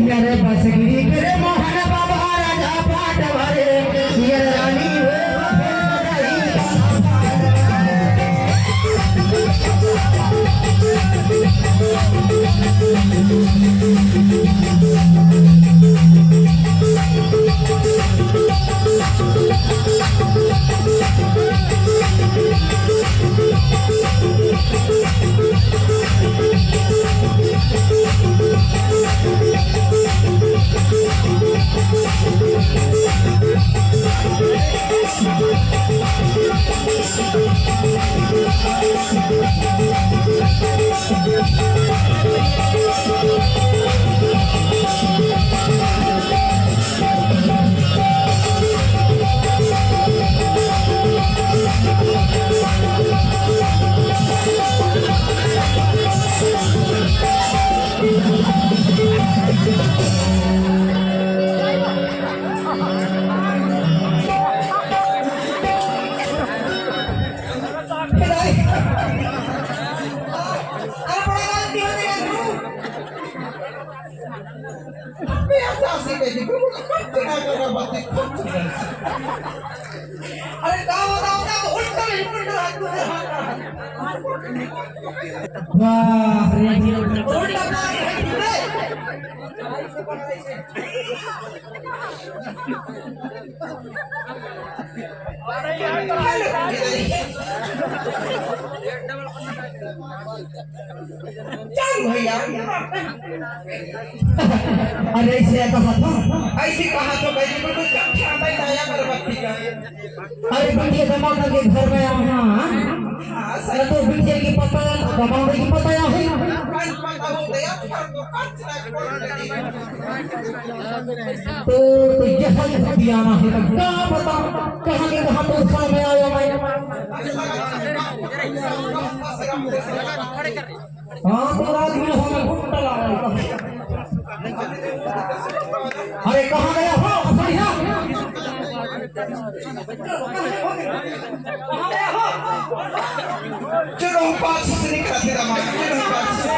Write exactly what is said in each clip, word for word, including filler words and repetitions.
यारे बसगिरी के रे मोहन बाबा राजा पाट भरे, ये रानी हो। अरे का बताओ, का उल्टा नहीं, उल्टा हाथ में हाथ रहा। वाह रे, उल्टा मार रहा है। चल भैया। अरे ऐसे कहा था। ऐसे कहा तो भाई, तो क्या था भाई, दया कर बत्ती का। अरे बिटिया दमाद के घर में आया, हाँ? हाँ, सर। तो बिटिया की पता, दमाद की पता है? तो, तो यह दिया ना है, तो क्या पता कहाँ के, कहाँ तो समय आया मैं। हाँ, तो रात में हमें घुट्टा लगा। अरे, कहाँ गया हो? बढ़िया। चलो, पाँच से निकला तेरा मार, चलो, पाँच से।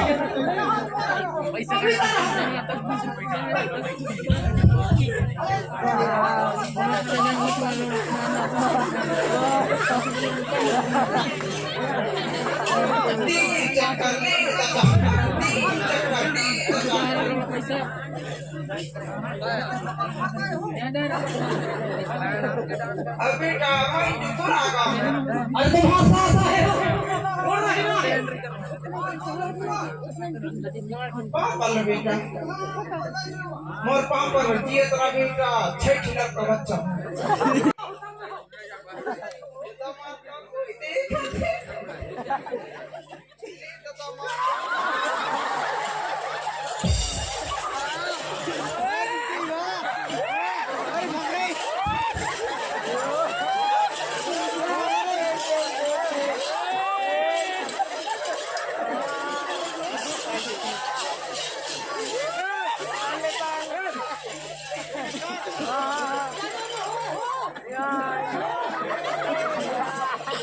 तीन चक्कर, तीन चक्कर, तीन चक्कर, तीन चक्कर। अभी का भाई दूसरा आ गया। अरे तुम्हारा सास है। पाँव पर बेटा, मोर पाँव पर जिए तोरा बेटा, छह ठिनक का बच्चा।